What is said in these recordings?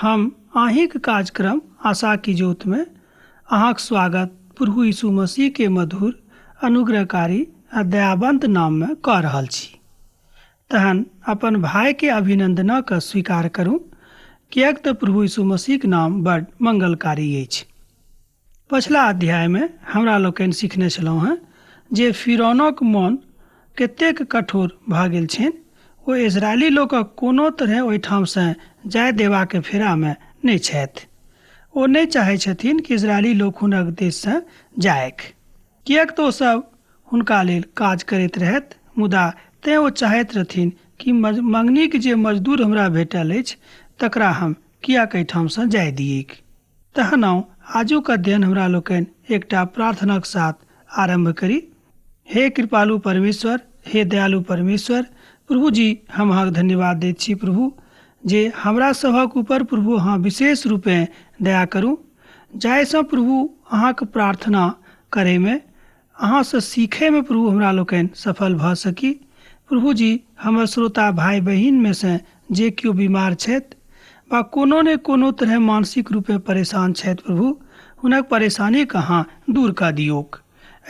हम अहीँक कार्यक्रम आशा की ज्योतिमे अहाँक स्वागत प्रभु यीशु मसीह के मधुर अनुग्रहकारी आ दयावंत नाममे कऽ रहल छी। तहन अपन भाइके अभिनन्दनक स्वीकार करू, किएक तऽ प्रभु यीशु मसीहक नाम बड मंगलकारी अछि। पछिला अध्यायमे हमरा लोकनि सिखने छलहुँ हेँ जे फिरौनक मन कतेक कठोर भऽ गेल छनि। ओ इस्राएली लोकक कोनो तरहेँ ओहिठामसँ जाय देबाक फेरामे नहि छथि। ओ नहि चाहैत छथिन कि इस्राएली लोक हुनक देशसँ जायक, किएक तऽ ओ सभ हुनका लेल काज करैत रहथि। मुदा तेँ ओ चाहैत रहथिन कि मँगनीक जे मजदूर हमरा भेटल अछि तकरा हम किएक एहिठामसँ जाय दिऐक। तहन आउ आजुक अध्ययन हमरा लोकनि एकटा प्रार्थनाक साथ आरम्भ करी। हे कृपालु परमेश्वर, हे दयालु परमेश्वर, प्रभु जी, हम अहाँके धन्यवाद दैत छी प्रभु, जे हमरा सभक ऊपर प्रभु अहाँ विशेष रूपेँ दया करू, जाहिसँ प्रभु अहाँके प्रार्थना करैमे, अहाँसँ सीखैमे प्रभु हमरा लोकनि सफल भऽ सकी। प्रभु जी, हमर श्रोता भाय बहिनमे सँ जे केओ बीमार छथि वा कोनो ने कोनो तरहे मानसिक रूपेँ परेशान छथि प्रभु, हुनक परेशानीके अहाँ दूर कऽ दियौक।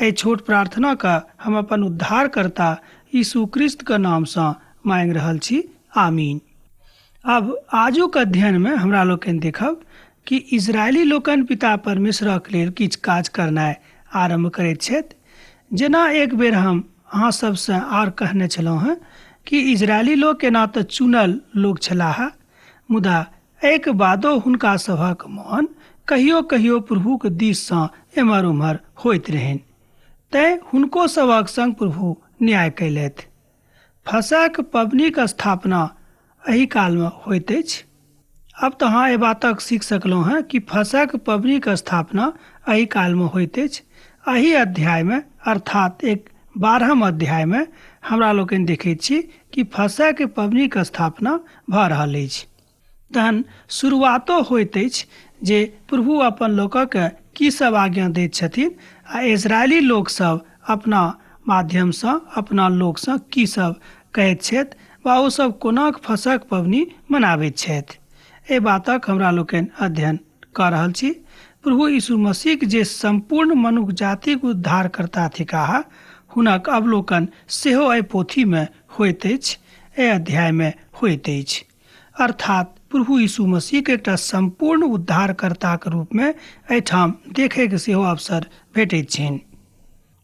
एहि छोट प्रार्थनाके हम अपन उद्धारकर्ता यीशु क्रिस्तके नामसँ माँगि रहल छी, आमीन। आब आजुक अध्ययनमे हमरा लोकनि देखब कि इस्राएली लोकनि पिता परमेश्वरक लेल किछु काज करनाइ आरम्भ करैत छथि। जेना एक बेर हम अहाँ सभसँ आर कहने छलहुँ हेँ कि इस्राएली लोक एना तऽ चुनल लोक छलाह, मुदा एहिके बादो हुनका सभक मन कहियो कहियो प्रभुक दिससँ एम्हर ओम्हर होइत रहनि, तेँ हुनको सभक संग प्रभु न्याय कयलथि। फसहक पबनीक स्थापना एहि कालमे होइत अछि। आब तऽ अहाँ एहि बातक सीख सकलहुँ हेँ कि फसहक पबनीक स्थापना एहि कालमे होइत अछि। एहि अध्यायमे अर्थात एक 12म अध्यायमे हमरा लोकनि देखैत छी कि फसहक पबनीक स्थापना भऽ रहल अछि। तहन शुरुआतो होइत अछि जे प्रभु अपन लोकक की सब आज्ञा दैत छथिन आ इस्राएली लोकसभ अपना माध्यमसँ अपना लोकसँ की सब कहैत छथि वा ओ सब कोना फसहक पबनी मनाबैत छथि। एहि बातक हमरा लोकनि अध्ययन कऽ रहल छी। प्रभु यीशु मसीहक जे सम्पूर्ण मनुख जातिक उद्धारकर्ता थिकाह, हुनक अवलोकन सेहो एहि पोथीमे होइत अछि, एहि अध्यायमे होइत अछि। अर्थात प्रभु यीशु मसीहके एकटा सम्पूर्ण उद्धारकर्ताक रूपमे एहिठाम देखैके सेहो अवसर भेटैत छनि।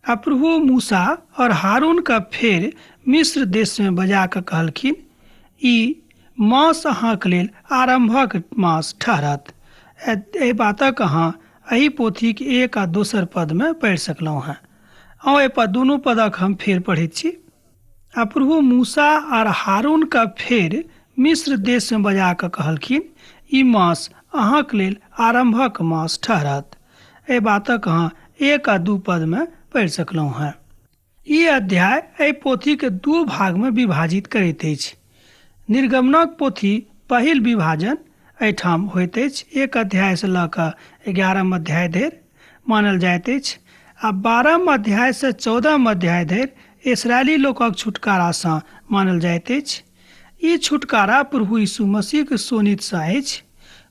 आ प्रभु मूसा और हारूनके फेर मिस्र देशमे बजा कऽ कहलखिन, ई मास अहाँके लेल आरम्भक मास ठहरत। एहि बातक अहाँ एहि पोथीक एक आ दोसर पदमे पढ़ि सकलहुँ हेँ। आउ एहि पद दुनू पदक हम फेर पढ़ैत छी। आ प्रभु मूसा आर हारूनके फेर मिस्र देशमे बजा कऽ कहलखिन, ई मास अहाँक लेल आरम्भक मास ठहरत। एहि बातक अहाँ 1 आ 2 पदमे पढ़ि सकलहुँ हेँ। ई अध्याय एहि पोथीके दू भागमे विभाजित करैत अछि। निर्गमनक पोथी पहिल विभाजन एहिठाम होइत अछि, 1 अध्यायसँ लऽ कऽ 11 अध्याय धरि मानल जाइत अछि आ 12 अध्यायसँ 14 अध्याय धरि इस्राएली लोकक छुटकारासँ मानल जाइत अछि। ई छुटकारा प्रभु यीशु मसीहक शोणितसँ अछि।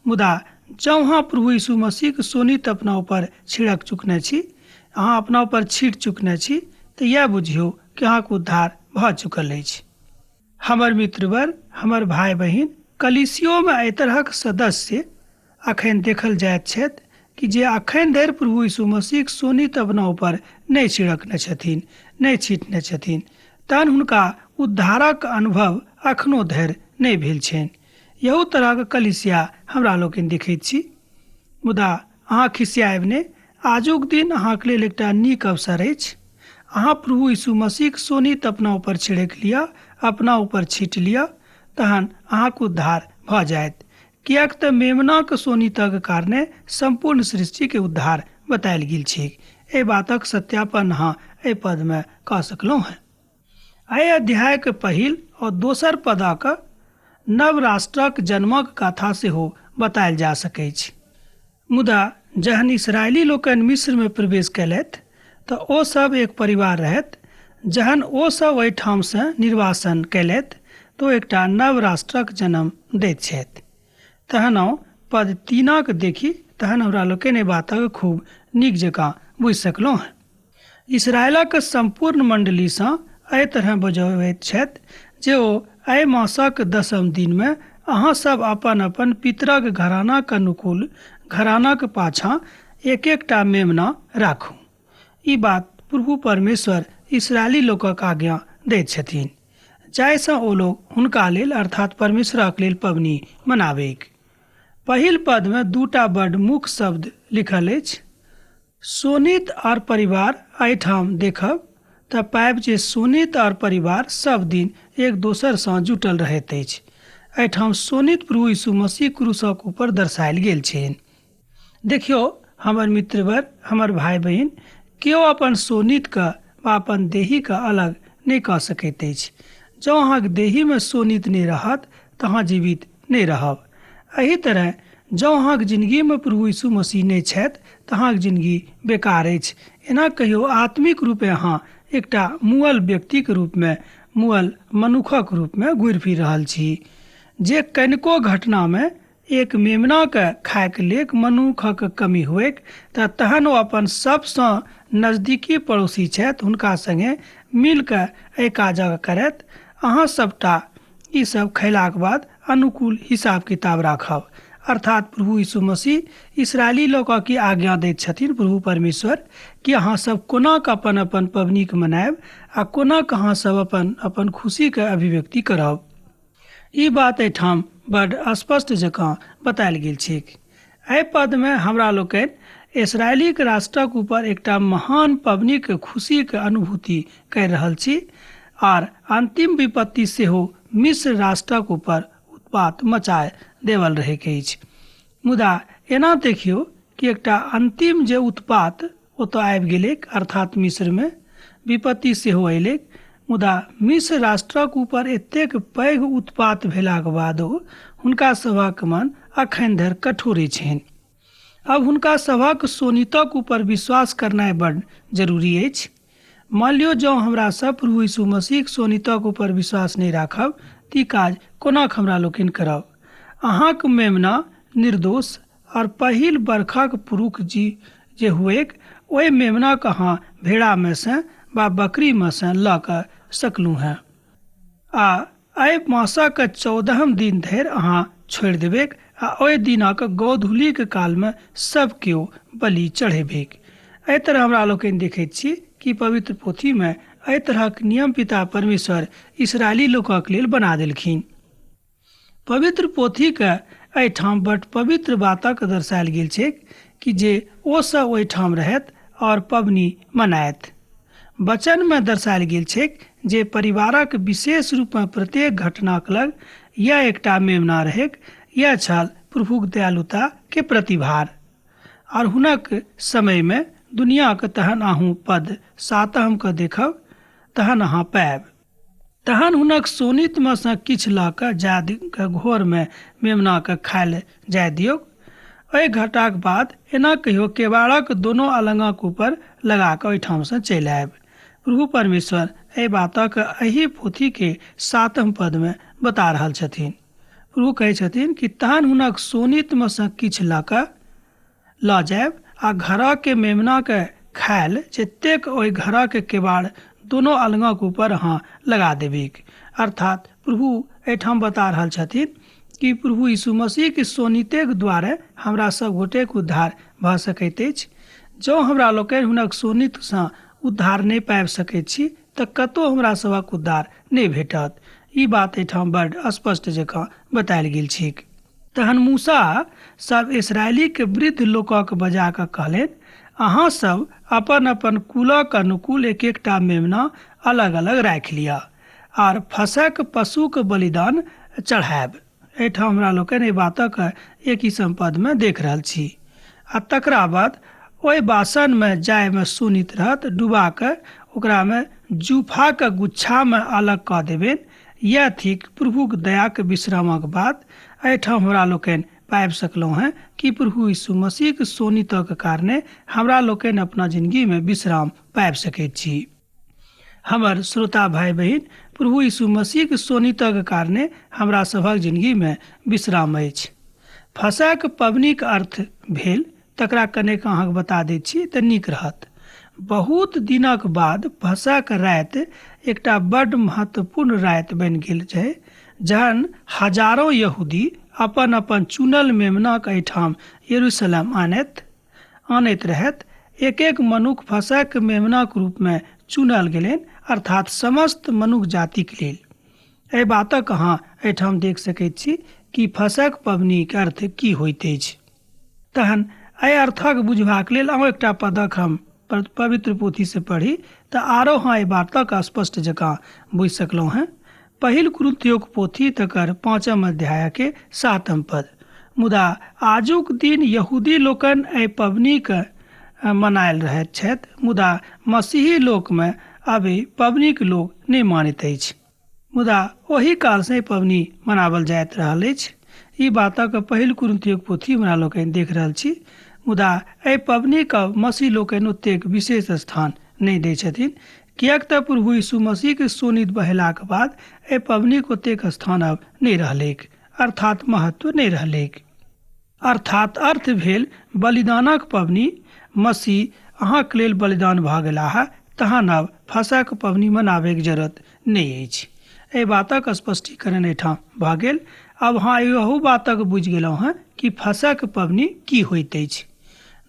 मुदा जँ अहाँ प्रभु यीशु मसीहक शोणित अपना ऊपर छिड़क चुकने छी, अहाँ अपना ऊपर छीट चुकने छी, तऽ इएह बुझियौ कि अहाँके उद्धार भऽ चुकल अछि। हमर मित्रवर, हमर भाय बहिन, कलीसियोमे एहि तरहक सदस्य अखन देखल जाइत छथि कि जे अखन धरि प्रभु यीशु मसीहक शोणित अपना ऊपर नहि छिड़कने छथिन, नहि छीटने छथिन, तहन हुनका उद्धारक अनुभव अखनो धरि नहि भेल छनि। यहू तरहक कलीसिया हमरा लोकनि देखैत छी। मुदा अहाँ खिसियाएब नहि, आजुक दिन अहाँके लेल एकटा नीक अवसर अछि। अहाँ प्रभु यीशु मसीहक शोणित अपना ऊपर छिड़कि लिअ, अपना ऊपर छीटि लिअ, तहन अहाँक उद्धार भऽ जायत। किएक तऽ मेमनाक शोणितक कारणे सम्पूर्ण सृष्टिके उद्धार बतायल गेल छैक। एहि बातक सत्यापन अहाँ एहि पदमे कऽ सकलहुँ हेँ। एहि अध्यायक पहिल और दोसर पदक नव राष्ट्रक जन्मक कथा सेहो बतायल जा सकैछ। मुदा जहन इस्राएली लोकनि मिस्रमे प्रवेश कयलथि तऽ ओ सब एक परिवार रहथि। जहन ओ सब ओहिठामसँ निर्वासन कयलथि तऽ ओ एकटा नव राष्ट्रक जन्म दैत छथि। तहन पद 3 देखी तहन हमरा लोकनि एहि बातक खूब नीक जकाँ बुझि सकलहुँ हँ। इसराइलक सम्पूर्ण मण्डलीसँ एहि तरह बजबैत छथि जे ओ एहि मासक 10म दिनमे अहाँ सब अपन अपन पितरक घरानाक अनुकूल घरानाक पाछाँ एक एकटा मेमना राखू। ई बात प्रभु परमेश्वर इसराइली लोकक आज्ञा दैत छथिन, जाहिसँ ओ लोक हुनका लेल अर्थात परमेश्वरक लेल पबनी मनाबैक। पहिल पदमे 2टा बड मुख्य शब्द लिखल अछि, सोनित और परिवार। एहिठाम देखब तऽ पाबि जे सोनित और परिवार सब दिन एक दोसरसँ जुटल रहैत अछि। एहिठाम सोनित प्रभु यीशु मसीह क्रूसक ऊपर दर्शायल गेल छनि। देखियौ हमर मित्रवर, हमर भाई बहिन, केओ अपन सोनितके वा अपन देहीके अलग नहि कऽ सकैत अछि। जँ अहाँके देहीमे सोनित नहि रहत तऽ अहाँ जीवित नहि रहब। एहि तरह जँ अहाँके जिनगीमे प्रभु यीशु मसीह नहि छथि तऽ अहाँके जिनगी बेकार अछि। एना कहियो आत्मिक रूपे अहाँ एकटा मुअल व्यक्तिके रूपमे, मुअल मनुखक रूपमे घुरि फिर रहल छी, जे कनिको घटनामे एक मेमनाके खायके लेल मनुखक कमी हुएक तऽ तहन ओ अपन सबसँ नजदीकी पड़ोसी छथि हुनका सङ्गे मिलके एहि काजक करत। अहाँ सबटा ई सब खयलाक बाद अनुकूल हिसाब किताब राखब। अर्थात प्रभु यीशु मसीह इसराइली लोकक ई आज्ञा दैत छथिन प्रभु परमेश्वर कि अहाँ सब कोना कऽ अपन अपन पबनीके मनायब आ कोना कऽ अहाँ सब अपन अपन खुशीके अभिव्यक्ति करब। ई बात एहिठाम बड स्पष्ट जकाँ बतायल गेल छैक। एहि पदमे हमरा लोकनि इसराइलीक राष्ट्रक ऊपर एकटा महान पबनीक खुशीक अनुभूति करि रहल छी आर अंतिम विपत्ति सेहो मिस्र राष्ट्रक ऊपर उत्पात मचाय देवल रहैक अछि। मुदा एना देखियौ कि एकटा अंतिम जे उत्पात ओतऽ आबि गेलैक अर्थात मिस्रमे विपत्ति सेहो अयलैक, मुदा मिस्र राष्ट्रक ऊपर एतेक पैघ उत्पात भेलाक बादो हुनका सभक मन अखन धरि कठोरे छनि। अब हुनका सभक सोनितक ऊपर विश्वास करनाइ बड जरूरी अछि। मान लियौ जँ हमरा सब प्रभु यीशु मसीहक सोनितक ऊपर विश्वास नहि राखब तऽ ई काज कोना हमरा लोकनि करब। अहाँक मेमना निर्दोष और पहिल बरखक पुरुख जी जे हुएक ओहि मेमनाके अहाँ भेड़ामे सँ वा बकरीमे सँ लऽ कऽ सकलहुँ हेँ। आ एहि मासक 14म दिन धरि अहाँ छोड़ि देबैक आ ओहि दिनक गौधूलिक कालमे सब केओ बलि चढ़ेबैक। एहि तरह हमरा लोकनि देखैत छी कि पवित्र पोथीमे एहि तरहक नियम पिता परमेश्वर इसराइली लोकक लेल बना देलखिन। पवित्र पोथीके एहिठाम बड पवित्र बातक दर्शायल गेल छैक कि जे ओ सब ओहिठाम रहत और पबनी मनायत। वचनमे दर्शायल गेल छैक जे परिवारक विशेष रूपमे प्रत्येक घटनाक लग यह एकटा मेमना रहैक। यह छल प्रभुक दयालुता के प्रतिभार। और हुनक समयमे दुनियाके तहन अहूँ पद 7 के देखब तहन अहाँ पायब। तहन हुनक सोनितमे सँ किछु लऽ कऽ जा कऽ घोरमे मेमनाके खाय लए जाय दियौक। एहि घटाक बाद एना कहियो केबाड़क दोनो अलंगक ऊपर लगा कऽ ओहिठामसँ चलि आयब। प्रभु परमेश्वर एहि बातक एहि पोथीके 7म पदमे बता रहल छथिन। प्रभु कहै छथिन कि तहन हुनक सोनितमे सँ किछु लऽ कऽ लऽ जायब आ घरके मेमनाके खायल जतेक ओहि घरके केबाड़ दोनो अलगक ऊपर अहाँ लगा देबैक। अर्थात प्रभु एहिठाम बता रहल छथिन कि प्रभु यीशु मसीहके सोनितेके द्वारे हमरा सब गोटेके उद्धार भऽ सकैत अछि। जँ हमरा लोकनि हुनक सोनितसँ उद्धार नहि पाबि सकैत छी तऽ कतहु हमरा सभक उद्धार नहि भेटत। ई बात एहिठाम बड स्पष्ट जकाँ बतायल गेल छैक। तहन मूसा सब इसराइलीके वृद्ध लोकक बजा कऽ कहलनि, अहाँ सब अपन अपन कुलक अनुकूल एक एकटा मेमना अलग अलग राखि लिअ आर फसहक पशुक बलिदान चढ़ायब। एहिठाम हमरा लोकनि एहि बातक 21म पदमे देख रहल छी। आ तकरा बाद ओहि बासनमे जाहिमे सोनित रहत डुबा कऽ ओकरामे जूफाके गुच्छामे अलग कऽ देबनि। यैह थिक प्रभुक दयाक विश्रामक बात। एहिठाम हमरा लोकनि पाबि सकलहुँ हेँ कि प्रभु यीशु मसीहक सोनितक कारणे हमरा लोकनि अपना जिनगीमे विश्राम पाबि सकैत छी। हमर श्रोता भाई बहिन, प्रभु यीशु मसीहक सोनितक कारणे हमरा सभक जिनगीमे विश्राम अछि। फसहक पबनीक अर्थ भेल तकरा कनेक अहाँके बता दैत छी तऽ नीक रहत। बहुत दिनक बाद फसहक राति एकटा बड्ड महत्वपूर्ण राति बनि गेल छै, जहन हजारो यहूदी अपन अपन चुनल मेमनाक एहिठाम यरूशलेम आनैत रहथि। एक एक मनुख फसहक मेमनाक रूपमे चुनल गेलनि, अर्थात समस्त मनुख जातिक लेल। एहि बातक अहाँ एहिठाम देख सकैत छी कि फसहक पबनीक अर्थ की होइत अछि। तहन एहि अर्थक बुझबाक लेल अहूँ एकटा पदक हम पवित्र पोथीसँ पढ़ी तऽ आरो अहाँ एहि बातक स्पष्ट जकाँ बुझि सकलहुँ हेँ। पहिल कुरिन्थियोक पोथी तकर 5 अध्यायके 7 पद। मुदा आजुक दिन यहूदी लोकनि एहि पबनीके मनायल रहैत छथि, मुदा मसीही लोकमे आब ई पबनीक लोक नहि मानैत अछि। मुदा ओहि कालसँ ई पबनी मनावल जाइत रहल अछि। ई बातक पहिल कुरिन्थियोक पोथी हमरा लोकनि देख रहल छी। मुदा एहि पबनीके मसीह लोकनि ओतेक विशेष स्थान नहि दै छथिन, किएक तऽ प्रभु यीशु मसीहके शोणित बहेलाक बाद एहि पबनीक ओतेक स्थान आब नहि रहलैक, अर्थात महत्व नहि रहलैक। अर्थात अर्थ भेल बलिदानक पबनी। मसीह अहाँके लेल बलिदान भऽ गेलाह, तहन आब फसहक पबनी मनाबैके जरूरत नहि अछि। एहि बातक स्पष्टीकरण एहिठाम भऽ गेल। आब अहाँ एहू बातक बुझि गेलहुँ हेँ कि फसहक पबनी की होइत अछि।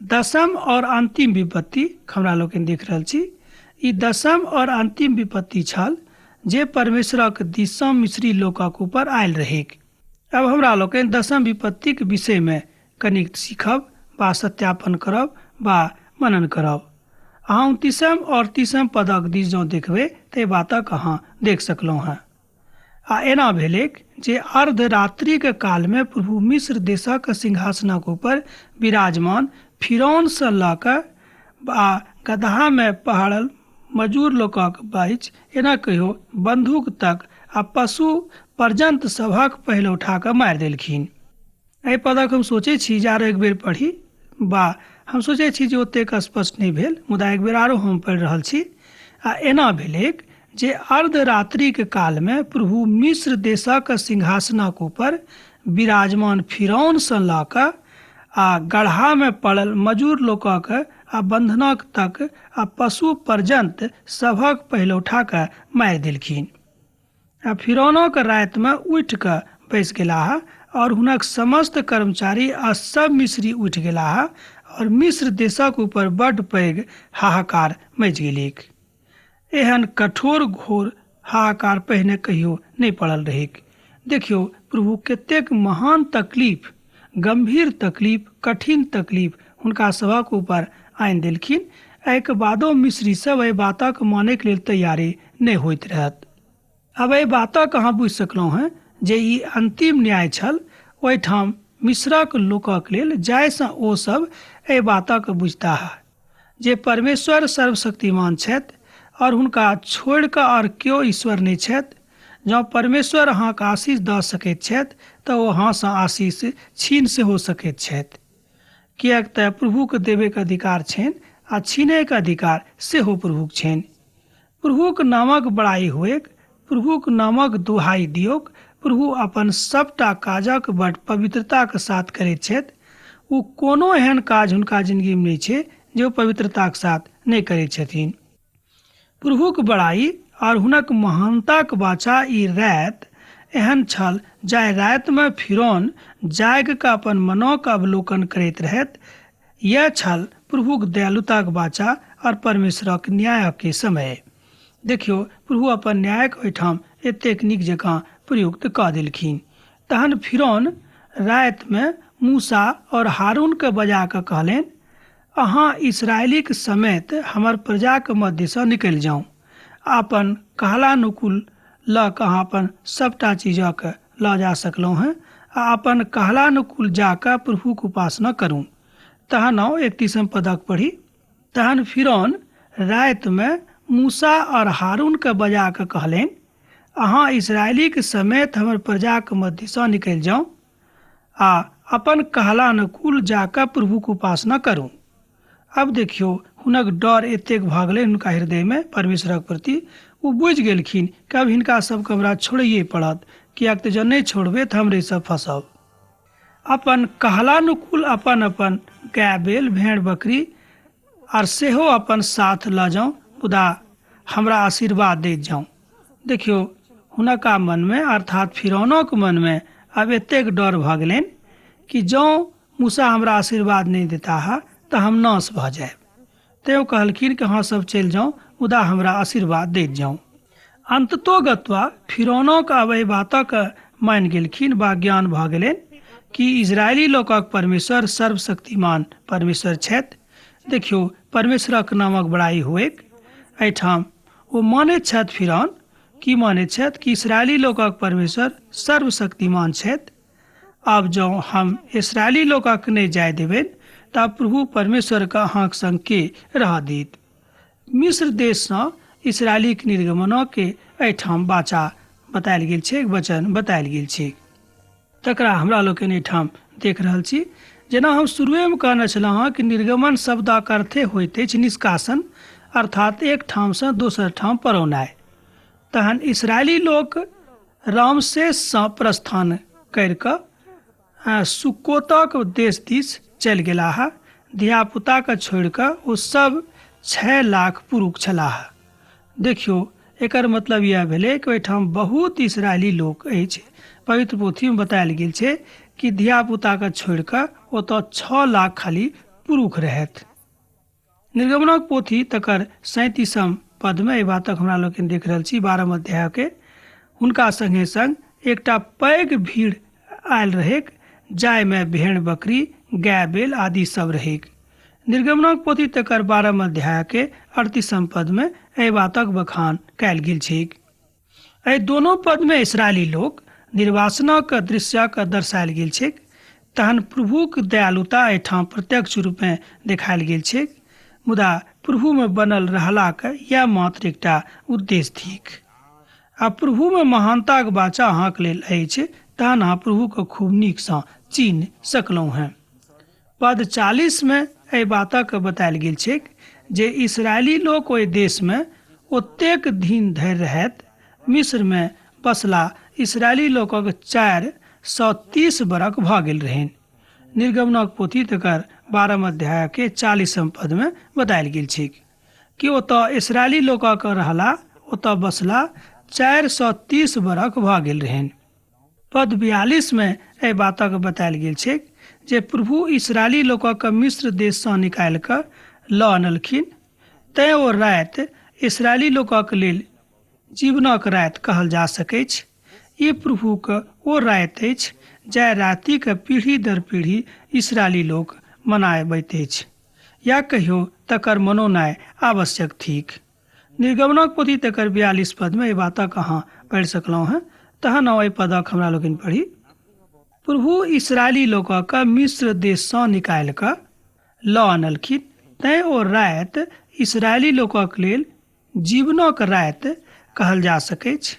दसम और अंतिम विपत्ति हमरा लोकनि देख रहल छी। ई दसम और अंतिम विपत्ति छल जे परमेश्वरक दिससँ मिस्री लोकक ऊपर आयल रहैक। अब हमरा लोकनि दसम विपत्तिक विषयमे कनिक सीखब बा सत्यापन करब बा मनन करब। अहाँ 29 और 30 पदक दिस जँ देखबै तऽ एहि बातक अहाँ देख सकलहुँ हेँ। आ एना भेलैक जे अर्धरात्रिक कालमे प्रभु मिस्र देशक सिंहासनक ऊपर विराजमान फिरौनसँ लऽ कऽ आ गदहामे पहाड़ल मजूर लोकक बीच एना कहियो बंदूक तक आ पशु पर्यंत सभक पहिल उठा कऽ मारि देलखिन। एहि पदक हम सोचै छी जे आरो एक बेर पढ़ी बा हम सोचै छी जे ओतेक स्पष्ट नहि भेल, मुदा एक बेर आरो हम पढ़ि रहल छी। आ एना भेलैक जे अर्धरात्रिक कालमे प्रभु मिस्र देशक सिंहासनक ऊपर विराजमान फिरौनसँ लऽ कऽ आ गढ़ामे पड़ल मजूर लोकक आ बन्धनक तक आ पशु पर्यंत सभक पहिलौठा कऽ मारि देलखिन। आ फिरौनक रातिमे उठि कऽ बैसि गेलाह और हुनक समस्त कर्मचारी आ सब मिस्री उठि गेलाह और मिस्र देशक ऊपर बड्ड पैघ हाहाकार मचि गेलैक। एहन कठोर घोर हाहाकार पहिने कहियो नहि पड़ल रहैक। देखियौ प्रभु कतेक महान तकलीफ, गंभीर तकलीफ, कठिन तकलीफ हुनका सभक ऊपर आनि देलखिन। एहिके बादो मिस्री सब एहि बातक मानैके लेल तैयारी नहि होइत रहत। अब एहि बातक अहाँ बुझि सकलहुँ हेँ जे ई अंतिम न्याय छल ओहिठाम मिस्रक लोकक लेल, जाहिसँ ओ सब एहि बातक बुझताह जे परमेश्वर सर्वशक्तिमान छथि और हुनका छोड़ि कऽ और केओ ईश्वर नहि छथि। जँ परमेश्वर अहाँके आशीष दऽ सकैत छथि तऽ ओ अहाँसँ आशीष छीन सेहो सकैत छथि, किएक तऽ प्रभुके देबैके अधिकार छनि आ छीनैके अधिकार सेहो प्रभुक छनि। प्रभुक नामक बड़ाई होइक, प्रभुक नामक दुहाई दियौक। प्रभु अपन सबटा काजक बड पवित्रताके साथ करैत छथि। ओ कोनो एहन काज हुनका जिंदगीमे नहि छै जे ओ पवित्रताके साथ नहि करैत छथिन। प्रभुक बड़ाई और हुनक महानताक वाचा ई राति एहन छल जाहि रातिमे फिरौन जागि कऽ अपन मनोक अवलोकन करैत रहैत। यह छल प्रभुक दयालुताक वाचा और परमेश्वरक न्यायक समय। देखियौ प्रभु अपन न्यायक ओहिठाम एतेक नीक जकाँ प्रयुक्त कऽ देलखिन। तहन फिरौन रातिमे मूसा और हारूनके बजा कऽ कहलनि, अहाँ इसराइलीक समेत हमर प्रजाक मध्यसँ निकलि जाउ। अपन कहलानुकूल लऽ कऽ अहाँ अपन सबटा चीजक लऽ जा सकलहुँ हेँ आ अपन कहलानुकूल जा कऽ प्रभुक उपासना करू। तहन आउ 31 पदक पढ़ी। तहन फिरौन रातिमे मूसा और हारूनके बजा कऽ कहलनि, अहाँ इसराइलीक समेत हमर प्रजाक मध्यसँ निकलि जाउ आ अपन कहलानुकूल जा कऽ प्रभुक उपासना करू। अब देखियौ हुनक डर एतेक भऽ गेलै हुनका हृदयमे परमेश्वरक प्रति, ओ बुझि गेलखिन कि अब हिनका सबके हमरा छोड़ैए पड़त, किएक तऽ जँ नहि छोड़बै तऽ हमरे सब फँसब। अपन कहलानुकूल अपन अपन गाय बैल भेड़ बकरी आर सेहो अपन साथ लऽ जाउ, मुदा हमरा आशीर्वाद दैत जाउ। देखियौ, हुनका मनमे अर्थात फिरौनक मनमे आब एतेक डर भऽ गेलनि कि जँ मूसा हमरा आशीर्वाद नहि देताह तऽ हम नाश भऽ जायब। तेँ ओ कहलखिन कि अहाँ सब चलि जाउ, मुदा हमरा आशीर्वाद दैत जाउ। अन्ततोगत्वा फिरौनक आब एहि बातक मानि गेलखिन वा ज्ञान भऽ गेलनि कि इजरायली लोकक परमेश्वर सर्वशक्तिमान परमेश्वर छथि। देखियौ, परमेश्वरक नामक बड़ाई होइक। एहिठाम ओ मानैत छथि, फिरौन की मानैत छथि कि इसराइली लोकक परमेश्वर सर्वशक्तिमान छथि। आब जँ हम इसराइली लोकक नहि जाय देबनि तऽ प्रभु परमेश्वरके अहाँक संग के रहऽ देत? मिस्र देशसँ इसराइलीक निर्गमनके एहिठाम वाचा बतायल गेल छै, वचन बतायल गेल छै। तकरा हमरा लोकनि एहिठाम देख रहल छी। जेना हम शुरुएमे कहने छलहुँ हँ कि निर्गमन शब्दक अर्थे होइत अछि निष्कासन, अर्थात एक ठामसँ दोसर ठाम पड़ौनाइ। तहन इसराइली लोक रामशेषसँ प्रस्थान करि कऽ सुक्कोतक देश दिस चलि गेलाह। धियापुताके छोड़ि कऽ ओ सब 6 लाख पुरुष छलाह। देखियौ, एकर मतलब इएह भेलै कि ओहिठाम बहुत इसराइली लोक अछि। पवित्र पोथीमे बतायल गेल छै कि धियापुताके छोड़ि कऽ ओतऽ 6 लाख खाली पुरुष रहथि। निर्गमनक पोथी तकर 37म पदमे एहि बातक हमरा लोकनि देख रहल छी, 12 अध्यायके। हुनका संगे संग एकटा पैघ भीड़ आयल रहैक, जाहिमे भेड़ बकरी गाय बैल आदि सब रहैक। निर्गमनक पोथी तकर 12 अध्यायके 38म पदमे एहि बातक बखान कयल गेल छैक। एहि दोनो पदमे इसराइली लोक निर्वासनक दृश्यक दर्शायल गेल छैक। तहन प्रभुक दयालुता एहिठाम प्रत्यक्ष रूपमे देखायल गेल छैक। मुदा प्रभुमे बनल रहलाक इएह मात्र एकटा उद्देश्य थिक। आ प्रभुमे महानताक वाचा अहाँक लेल अछि, तहन अहाँ प्रभुके खूब नीकसँ चिन्ह सकलहुँ हेँ। पद 40 मे एहि बातक बतायल गेल छैक जे इसराइली लोक ओहि देशमे ओतेक दिन धरि रहैत। मिस्रमे बसला इसराइली लोकक 430 बरख भऽ गेल रहनि। निर्गमनक पोथी तकर 12 अध्यायके 40म पदमे बतायल गेल छैक कि ओतऽ इसराइली लोकक रहला, ओतऽ बसला 430 बरख भऽ गेल रहनि। पद 42 मे एहि बातक बतायल गेल छैक जे प्रभु इसराइली लोकक मिस्र देशसँ निकालि कऽ लऽ अनलखिन, तेँ ओ राति इसराइली लोकक लेल जीवनक राति कहल जा सकैछ। ई प्रभुक ओ राति अछि जाहि रातिके पीढ़ी दर पीढ़ी इसराइली लोक मनाबैत अछि, या कहियो तकर मनौनाइ आवश्यक थिक। निर्गमनक पोथी तकर 42 पदमे एहि बातक अहाँ पढ़ि सकलहुँ हेँ। तहन एहि पदक हमरा लोकनि पढ़ी। प्रभु इसराइली लोकक मिस्र देशसँ निकालि कऽ लऽ अनलखिन, तैँ ओ राति इसराइली लोकक लेल जीवनक राति कहल जा सकैछ।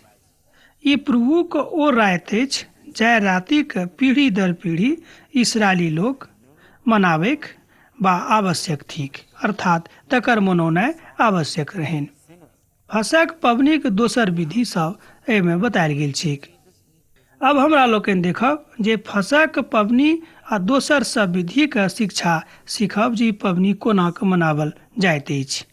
ई प्रभुक ओ राति अछि जाहि रातिक पीढ़ी दर पीढ़ी इसराइली लोक मनाबैक वा आवश्यक थिक, अर्थात तकर मनौनाइ आवश्यक रहनि। फसहक पबनीक दोसर विधि सब एहिमे बतायल गेल छैक। अब हमरा लोकनि देखब जे फसहक पबनी आ दोसर सब विधिक शिक्षा सीखब जे ई पबनी कोना कऽ मनावल जाइत अछि।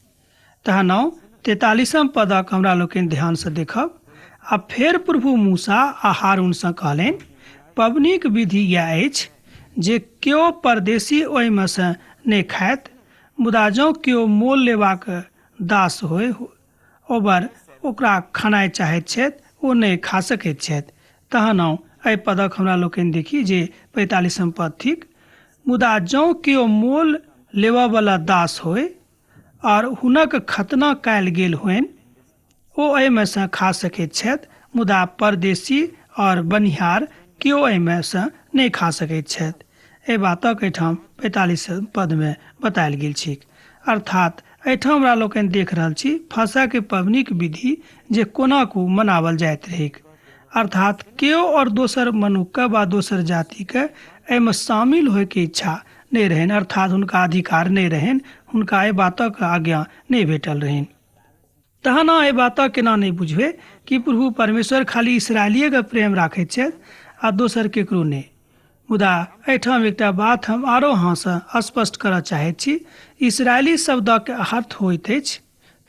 तहन आउ 43म पदक हमरा लोकनि ध्यानसँ देखब। आ फेर प्रभु मूसा आ हारूनसँ कहलनि, पबनीक विधि इएह अछि जे केओ परदेशी ओहिमे सँ नहि खायत, मुदा जँ केओ मोल लेबाक दास होय ओबर ओकरा खनाइ चाहैत छथि, ओ नहि खा सकैत छथि। तहन आउ एहि पदक हमरा लोकनि देखी जे 45म पद थिक। मुदा जँ केओ मोल लेबऽवला दास होय आओर हुनक खतना कयल गेल होइन, ओ एहिमे सँ खा सकैत छथि, मुदा परदेशी आओर बनिहार केओ एहिमे सँ नहि खा सकैत छथि। एहि बातक एहिठाम 45 पदमे बतायल गेल छैक। अर्थात एहिठाम हमरा लोकनि देख रहल छी फसहके पबनीक विधि जे कोना को मनावल जाइत रहैक। अर्थात केओ आओर दोसर मनुक्खके वा दोसर जातिके एहिमे शामिल होइके इच्छा नहि रहनि, अर्थात हुनका अधिकार नहि रहनि, हुनका एहि बातक आज्ञा नहि भेटल रहनि। तहन अहाँ एहि बातक केना नहि बुझबै कि प्रभु परमेश्वर खाली इसराइलिएके प्रेम राखैत छथि आ दोसर केकरो नहि। मुदा एहिठाम एकटा बात हम आरो अहाँसँ स्पष्ट करऽ चाहैत छी। इसराइली शब्दक अर्थ होइत अछि,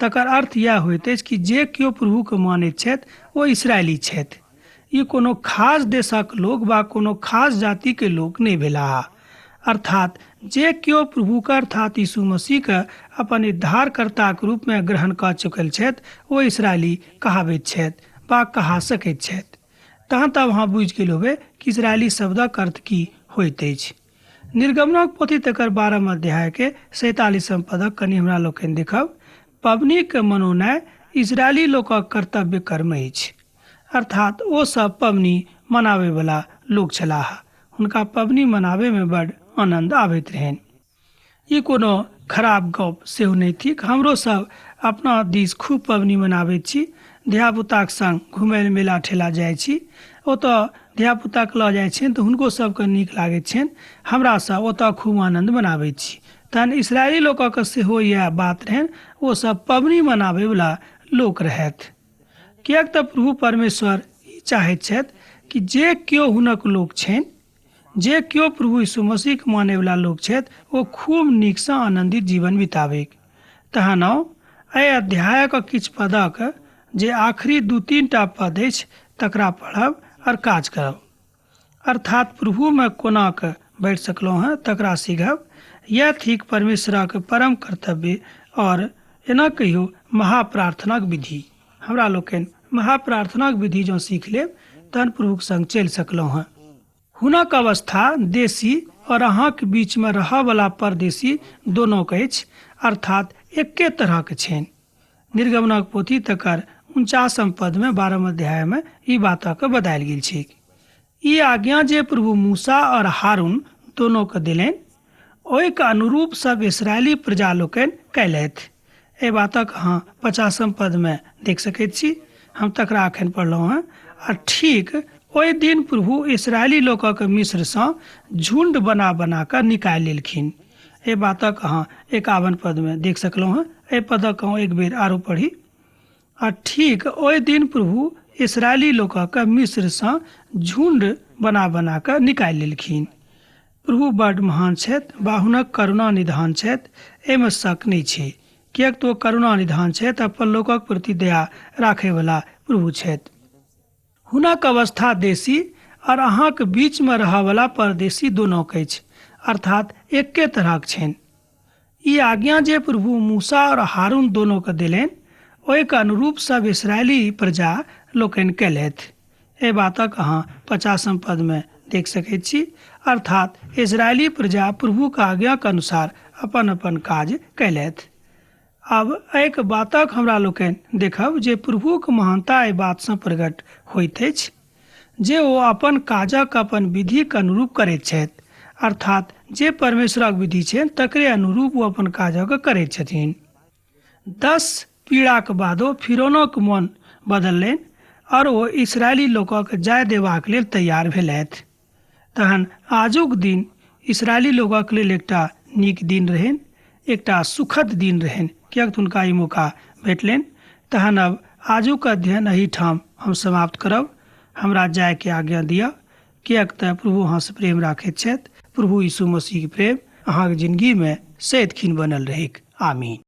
तकर अर्थ इएह होइत अछि कि जे केओ प्रभुके मानैत छथि ओ इसराइली छथि। ई कोनो खास देशक लोक वा कोनो खास जातिके लोक नहि भेलाह। अर्थात जे केओ प्रभुके अर्थात यीशु मसीहके अपन उद्धारकर्ताक रूपमे ग्रहण कऽ चुकल छथि ओ इसराइली कहाबैत छथि वा कहा सकैत छथि। तहन तऽ अहाँ बुझि गेल होबै कि इसराइली शब्दक अर्थ की होइत अछि। निर्गमनक पोथी तकर 12 अध्यायके 47 पदक कनि हमरा लोकनि देखब। पबनीके मनौनाइ इसराइली लोकक कर्तव्य कर्म अछि। अर्थात ओ सब पबनी मनाबैवला लोक छलाह। हुनका पबनी मनाबैमे बड्ड आनन्द आबैत रहनि। ई कोनो खराब गप सेहो नहि थिक। हमरो सब अपना दिस खूब पबनी मनाबैत छी। धियापुताक संग घुमय लए मेला ठेला जाइ छी। ओतऽ धियापुताके लऽ जाइ छियनि तऽ हुनको सबके नीक लागैत छनि। हमरा सब ओतऽ खूब आनन्द मनाबैत छी। तहन इसराइली लोकक सेहो इएह बात रहनि। ओ सब पबनी मनाबैवला लोक रहथि। किएक तऽ प्रभु परमेश्वर ई चाहैत छथि कि जे केओ हुनक लोक छनि, जे केओ प्रभु यीशु मसीहके मानैवला लोक छथि, ओ खूब नीकसँ आनन्दित जीवन बिताबैक। तहन आउ एहि अध्यायक किछु पदक जे आखिरी 2-3 टा पद अछि तकरा पढ़ब आओर काज करब। अर्थात प्रभुमे कोना कऽ बढ़ि सकलहुँ हँ तकरा सीखब। यैह थिक परमेश्वरक परम कर्तव्य आओर एना कहियौ महाप्रार्थनाक विधि। हमरा लोकनि महाप्रार्थनाक विधि जँ सीख लेब तहन प्रभुक संग चलि सकलहुँ हँ। हुनक अवस्था देशी और अहाँक बीचमे रहऽवला परदेशी दोनोक अछि, अर्थात एक्के तरहक छनि। निर्गमनक पोथी तकर 49 पदमे 12 अध्यायमे ई बातक बतायल गेल छैक। ई आज्ञा जे प्रभु मूसा और हारून दोनोके देलनि, ओहिके अनुरूप सब इसराइली प्रजा लोकनि कयलथि। एहि बातक अहाँ 50 पदमे देख सकैत छी। हम तकरा अखन पढ़लहुँ हँ। आ ठीक ओहि दिन प्रभु इसराइली लोकक मिस्रसँ झुण्ड बना बना कऽ निकालि लेलखिन। एहि बातक अहाँ 51 पदमे देख सकलहुँ हँ। एहि पदक अहाँ एक बेर आरो पढ़ी। आ ठीक ओहि दिन प्रभु इसराइली लोकक मिस्रसँ झुण्ड बना बना कऽ निकालि लेलखिन। प्रभु बड्ड महान छथि वा हुनक करुणा निधान छथि, एहिमे शक नहि छै। किएक तऽ ओ करुणा निधान छथि आ परलोकक प्रति दया राखयवला प्रभु छथि। हुनक अवस्था देशी और अहाँक बीचमे रहऽवला परदेशी दोनोक अछि, अर्थात एक्के तरहक छनि। ई आज्ञा जे प्रभु मूसा और हारून दोनोके देलनि, ओहिके अनुरूप सब इसराइली प्रजा लोकनि कयलथि। एहि बातक अहाँ 50 पदमे देख सकैत छी। अर्थात इसराइली प्रजा प्रभुक आज्ञाक अनुसार अपन अपन काज कयलथि। आब एहि बातक हमरा लोकनि देखब जे प्रभुक महानता एहि बातसँ प्रकट होइत अछि जे ओ अपन काजक अपन विधिक अनुरूप करैत छथि। अर्थात जे परमेश्वरक विधि छनि तकरे अनुरूप ओ अपन काजक करैत छथिन। 10 पीड़ाक बादो फिरौनक मन बदललनि और ओ इसराइली लोकक जाय देबाक लेल तैयार भेलथि। तहन आजुक दिन इसराइली लोकक लेल एकटा नीक दिन रहनि, एकटा सुखद दिन रहनि, किएक तऽ हुनका ई मौका भेटलनि। तहन अब आजुक अध्ययन एहिठाम हम समाप्त करब। हमरा जायके आज्ञा दिअ, किएक तऽ प्रभु अहाँसँ प्रेम राखैत छथि। प्रभु यीशु मसीहके प्रेम अहाँके जिंदगीमे सदिखन बनल रहैक। आमीन।